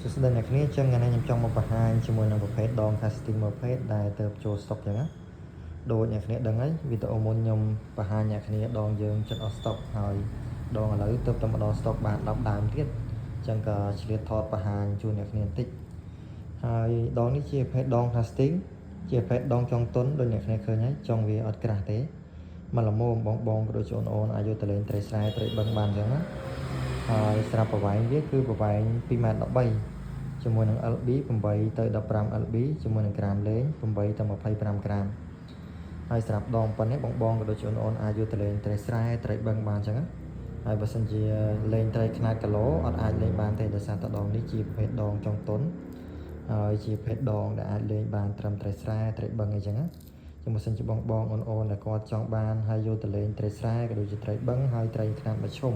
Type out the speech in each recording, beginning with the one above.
សួស្តីអ្នកគ្នាចឹងថ្ងៃនេះខ្ញុំចង់មកបង្ហាញជាមួយនឹងប្រភេទដង casting មួយប្រភេទដែលទៅចូល stock ចឹងណាដូចអ្នកគ្នាដឹងហើយវីដេអូមុនខ្ញុំបង្ហាញអ្នកគ្នាដងយើងចិត្តអស់ stock ហើយដងឥឡូវទៅតែមកដល់ stock បាន10ដើមទៀតចឹងក៏ឆ្លៀតថតបង្ហាញជូនអ្នកគ្នាបន្តិចហើយដងនេះជាប្រភេទដង casting ជាប្រភេទដងចុងទុនដូចអ្នកគ្នាឃើញហើយចុងវាអត់ក្រាស់ទេមកល្មមបងបងក៏ដូចជាអូនៗអាចយកទៅលេងត្រីស្រែត្រីបឹងបានចឹងណាហើយស្រាប់ប្រវែងវាគឺប្រវែង2ម៉ែត្រ13ជាមួយនឹង LB 8ទៅ15 LB ជាមួយនឹងក្រាមលេង8ទៅ25ក្រាមហើយស្រាប់ដងប៉ុណ្ណេះបងបងក៏ដូចជាអូនៗអាចយកទៅលេងត្រីស្រែត្រីបឹងបានចឹងណាហើយបើសិនជាលេងត្រីខ្នាតគីឡូអត់អាចលេងបានទេដោយសារតែដងនេះជាប្រភេទដងចុងទុនហើយជាប្រភេទដងដែលអាចលេងបានត្រឹមត្រីស្រែត្រីបឹងអីចឹងណាចឹងបើសិនជាបងបងអូនអូនដែលគាត់ចង់បានហើយយកទៅលេងត្រីស្រែក៏ដូចជាត្រីបឹងហើយត្រីខ្នាតមធ្យម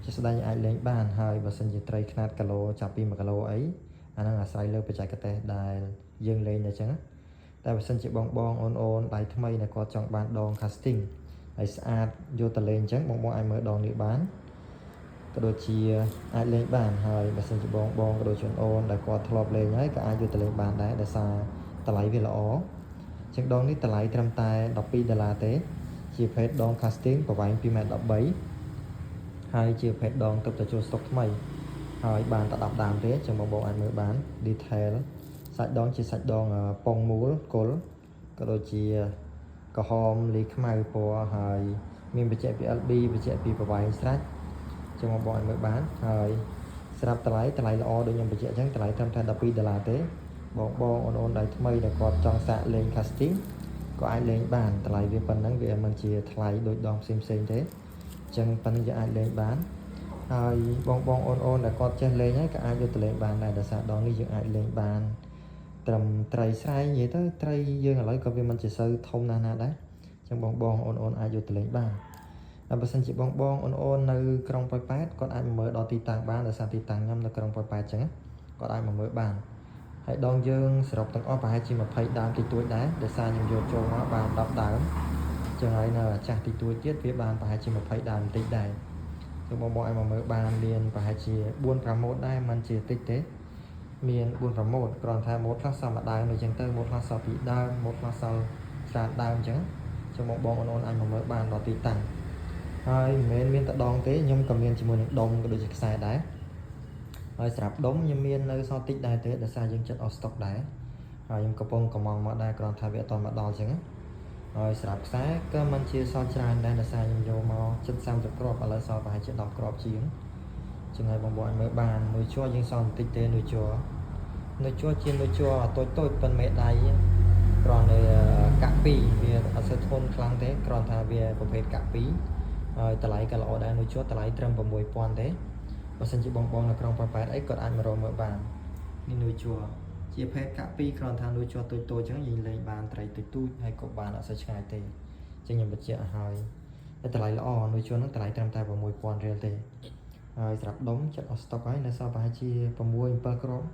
ជាស្ដែងអាចលេងបានហើយបើសិនជាត្រីខ្នាតគីឡូចាប់ពី1គីឡូអីអាហ្នឹងអាស្រ័យលើបច្ចេកទេសដែលយើងលេងតែចឹងណាតែបើសិនជាបងបងអូនអូនដៃថ្មីដែលគាត់ចង់បានដង casting ហើយស្អាតយកទៅលេងចឹងបងបងអាចមើលដងនេះបានក៏ដូចជាអាចលេងបានហើយបើសិនជាបងបងក៏ដូចជាអូនដែលគាត់ធ្លាប់លេងហើយក៏អាចយកទៅលេងបានដែរដោយសារតម្លៃវាល្អចឹងដងនេះតម្លៃត្រឹមតែ12ដុល្លារទេ ជាប្រភេទដង casting ប្រវែង2ម៉ែត្រ13ហើយជាប្រភេទដងទើបតែចូលស្តុកថ្មីហើយបានតែ10ដើមទេចឹងបងបងអាចមើលបាន detail សាច់ដងជាសាច់ដងប៉ុងមូលគល់ក៏ដូចជាក្រហមលីខ្មៅពណ៌ហើយមានបញ្ជាក់ពី LB បញ្ជាក់ពីប្រវែងស្រាច់ចឹងបងបងអាចមើលបានហើយស្រាប់តម្លៃតម្លៃល្អដូចខ្ញុំបញ្ជាក់អញ្ចឹងតម្លៃត្រឹមតែ12ដុល្លារទេបងបងអូនអូនដៃថ្មីដែលគាត់ចង់សាកលេង casting ក៏អាចលេងបានតម្លៃវាប៉ុណ្ណឹងវាមិនជាថ្លៃដូចដងផ្សេងផ្សេងទេអញ្ចឹងប៉ុណ្ណឹងយើងអាចលេងបានហើយបងបងអូនអូនដែលគាត់ចេះលេងហើយក៏អាចយកទៅលេងបានដែរដោយសារដងនេះយើងអាចលេងបានត្រឹមត្រីស្រែនិយាយទៅត្រីយើងឥឡូវក៏វាមិនជាសូវធំណាស់ណាដែរអញ្ចឹងបងបងអូនអូនអាចយកទៅលេងបានហើយបើសិនជាបងបងអូនអូននៅក្រុងប៉ោយប៉ែតគាត់អាចមកមើលដល់ទីតាំងបានដោយសារទីតាំងខ្ញុំនៅក្រុងប៉ោយប៉ែតអញ្ចឹងគាត់អាចមកមើលបានហើយដងយើងសរុបទាំងអស់ប្រហែលជា20ដើមតិចតួចដែរដោយសារខ្ញុំយកចូលមកបាន10ដើមចឹងហើយនៅអាចាស់តិចតួចទៀតវាបានប្រហែលជា20ដើមបន្តិចដែរចឹងបងបងអាចមកមើលបានមានប្រហែលជា4 5ម៉ូតដែរមិនជាតិចទេមាន4 5ម៉ូតគ្រាន់ថាម៉ូតខ្លះសល់មួយដើមអញ្ចឹងទៅម៉ូតខ្លះសល់ពីរដើមម៉ូតខ្លះសល់ច្រើនដើមអញ្ចឹងចឹងបងបងអូនអូនអាចមកមើលបានដល់ទីតាំងហើយមិនមែនមានតែដងទេខ្ញុំក៏មានជាមួយនឹងដុំក៏ដូចជាខ្សែដែរហើយសម្រាប់ដុំខ្ញុំមាននៅសល់តិចដែរទេដោយសារយើងចិត្តអស់ស្តុកដែរហើយខ្ញុំកំពុងកំងមកដែរគ្រាន់ថាវាអត់ទាន់មកដល់អញ្ចឹងណាហើយសម្រាប់ខ្សែក៏មិនជាសល់ច្រើនដែរដោយសារខ្ញុំយកមកចិត្ត30គ្រាប់ឥឡូវសល់ប្រហែលជា10គ្រាប់ជាងចឹងហើយបងប្អូនអាចមើលបានមួយជ័រយើងសល់បន្តិចទេមួយជ័រមួយជ័រជាមួយជ័រតូចតូចប៉ុនមេដៃគ្រាន់តែកាក់ពីរវាអត់សូវធ្ងន់ខ្លាំងទេគ្រាន់ថាវាប្រភេទកាក់ពីរហើយតម្លៃក៏ល្អដែរមួយជ័រតម្លៃត្រឹម6000ទេបើសិនជាបងបងនៅក្រុងប៉ោយប៉ែតអីគាត់អាចមករកមើលបាននេះនួយជួរជាភេទកាក់ពីរគ្រាន់ថានួយជួរតូចតូចអញ្ចឹងយើងលេងបានត្រីតូចតូចហើយក៏បានអត់សូវឆ្ងាយទេអញ្ចឹងខ្ញុំបញ្ជាក់ឲ្យហើយតម្លៃល្អនួយជួរហ្នឹងតម្លៃត្រឹមតែ6000រៀលទេហើយសម្រាប់ដុំចិត្តអស់ស្តុកហើយនៅសល់ប្រហែលជា6 7គ្រាប់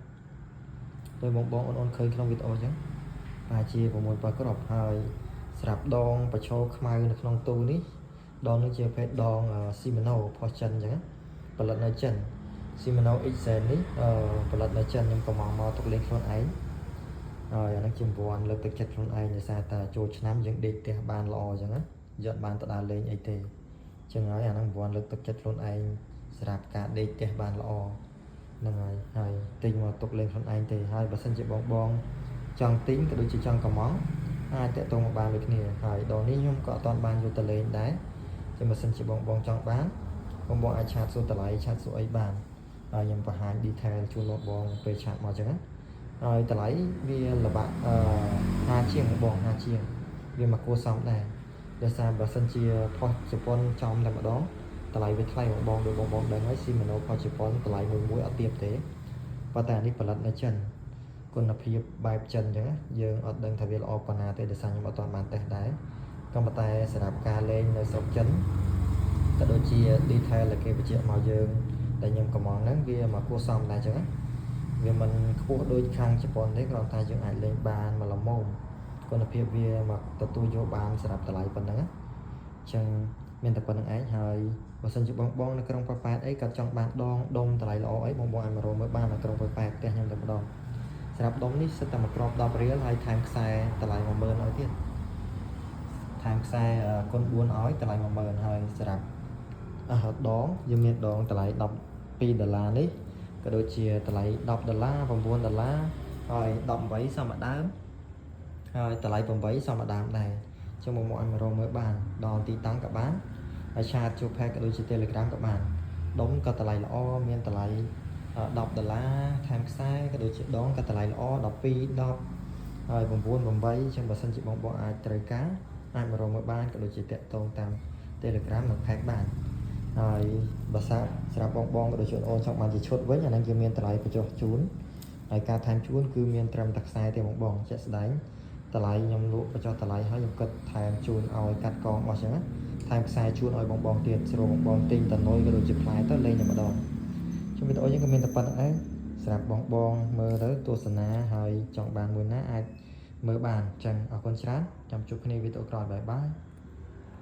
ដោយបងបងអូនអូនឃើញក្នុងវីដេអូអញ្ចឹងប្រហែលជា6 7គ្រាប់ហើយសម្រាប់ដងបញ្ឈរខ្មៅនៅក្នុងទូនេះដងនេះជាភេទដង Shimano ផុសចិនអញ្ចឹងផលិតនៅចិន Shimano XZ នេះផលិតនៅចិនខ្ញុំក៏មកមកទុកលេងខ្លួនឯងហើយអានេះជារង្វាន់លើកទឹកចិត្តខ្លួនឯងដោយសារតែចូលឆ្នាំយើងដេកផ្ទះបានល្អអញ្ចឹងណាយកបានទៅដើរលេងអីទេអញ្ចឹងហើយអាហ្នឹងរង្វាន់លើកទឹកចិត្តខ្លួនឯងសម្រាប់ការដេកផ្ទះបានល្អហ្នឹងហើយហើយទិញមកទុកលេងខ្លួនឯងទេហើយបើសិនជាបងបងចង់ទិញក៏ដូចជាចង់កំងអាចតាក់ទងមកបានដូចគ្នាហើយដងនេះខ្ញុំក៏អត់ទាន់បានយកទៅលេងដែរចឹងបើសិនជាបងបងចង់បានបងបងអាច chat សួរតម្លៃ chat សួរអីបានហើយខ្ញុំបង្ហាញ detail ជូនបងបងពេល chat មកចឹងណាហើយតម្លៃវាលបាក់អឺ50ជាងបង50ជាងវាមកគួរសមដែរដោយសារបើសិនជាផុសជប៉ុនចំតែម្ដងតម្លៃវាថ្លៃបងបងដូចបងបងដឹងហើយ Shimano ផុសជប៉ុនតម្លៃមួយមួយអត់ទាបទេប៉ុន្តែអានេះផលិតនៅចិនគុណភាពបែបចិនអញ្ចឹងណាយើងអត់ដឹងថាវាល្អប៉ុណ្ណាទេដោយសារខ្ញុំអត់ទាន់បានតេស្តដែរក៏ប៉ុន្តែសម្រាប់ការលេងនៅស្រុកចិនក៏ដូចជា detail ដែលគេបញ្ជាក់មកយើងដែលខ្ញុំកំងហ្នឹងវាមកគួរសមដែរអញ្ចឹងណាវាមិនខ្ពស់ដូចខាងជប៉ុនទេគ្រាន់តែយើងអាចលេងបានមកល្មមគុណភាពវាមកទទួលយកបានសម្រាប់តម្លៃប៉ុណ្ណឹងណាអញ្ចឹងមានតែប៉ុណ្្នឹងឯងហើយបើសិនជាបងបងនៅក្រុងប៉ោយប៉ែតអីគាត់ចង់បានដងដុំតម្លៃល្អអីបងបងអាចមករកមើលបាននៅក្រុងប៉ោយប៉ែត។ ផ្ទះខ្ញុំតែម្ដងសម្រាប់ដុំនេះសិតតែមួយគ្រាប់10រៀលហើយថែមខ្សែតម្លៃ10000ឲ្យទៀតថែមខ្សែគុណ4ឲ្យតម្លៃ10000ហើយសម្រាប់អឺដងយើងមានដងតម្លៃ12ដុល្លារនេះក៏ដូចជាតម្លៃ10ដុល្លារ9ដុល្លារហើយ18សមដើមហើយតម្លៃ8សមដើមដែរចឹងមកមកឲ្យមករកមើលបានដល់ទីតាំងក៏បានហើយ chat ជួប page ក៏ដូចជា Telegram ក៏បានដុំក៏តម្លៃល្អមានតម្លៃ10ដុល្លារថែមខ្សែក៏ដូចជាដងក៏តម្លៃល្អ12 10ហើយ9 8ចឹងបើសិនជាបងបងអាចត្រូវការអាចមករកមើលបានក៏ដូចជាតាក់ទងតាម Telegram និង page បានហើយបើសាសម្រាប់បងបងក៏ដូចជាអូនចង់បានជាឈុតវិញអាហ្នឹងគេមានតម្លៃបញ្ចុះជូនហើយការថែមជូនគឺមានត្រឹមតែខ្សែទេបងបងជាក់ស្ដែងតម្លៃខ្ញុំលក់បញ្ចុះតម្លៃហើយខ្ញុំគិតថែមជូនឲ្យកាត់កងអស់ចឹងណាថែមខ្សែជូនឲ្យបងបងទៀតស្រួលបងបងទិញតនុយក៏ដូចជាផ្លែទៅលេងតែម្ដងខ្ញុំវីដេអូយើងក៏មានតែប៉ុណ្្នឹងឯងសម្រាប់បងបងមើលទៅទស្សនាហើយចង់បានមួយណាអាចមើលបានចឹងអរគុណច្រើនចាំជួបគ្នាវីដេអូក្រោយ bye bye.